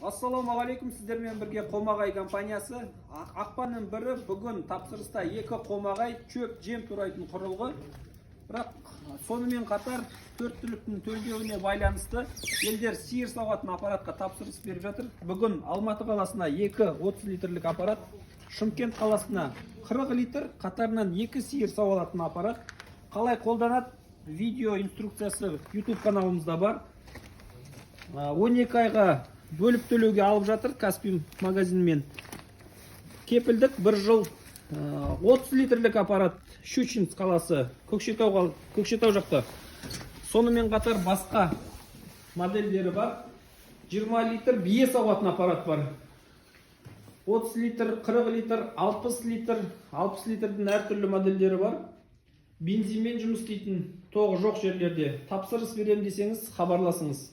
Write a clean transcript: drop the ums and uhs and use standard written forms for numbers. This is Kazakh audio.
Ассалаумағалейкум, сіздермен бірге Қомағай компаниясы. Ақпанның 1-і, бүгін тапсырыста екі қомағай шөп жем турайтын құрылғы. Бірақ сонымен қатар төрт түліктің төлдеуіне байланысты елдер сиыр сауатын аппаратқа тапсырыс беріп жатыр. Бүгін Алматы қаласына екі 30 литрлік аппарат, Шымкент қаласына 40 литр, қатарынан екі сиыр сауа алатын аппарат. Қалай қолданады, видео инструкциясы YouTube каналымызда бар. 12 айға бөліп төлеуге алып жатыр Каспи магазинмен. Кепілдік бір жыл. 30 литрлік аппарат Щучинск қаласы, Көкшетау, Көкшетау жақта. Сонымен қатар басқа модельдері бар. 20 литр бие сауатын аппарат бар. 30 литр, 40 литр, 60 литр, 60 литрдің әртүрлі модельдері бар. Бензинмен жұмыс істейтін, тоғы жоқ жерлерде тапсырыс беремін десеңіз, хабарласыңыз.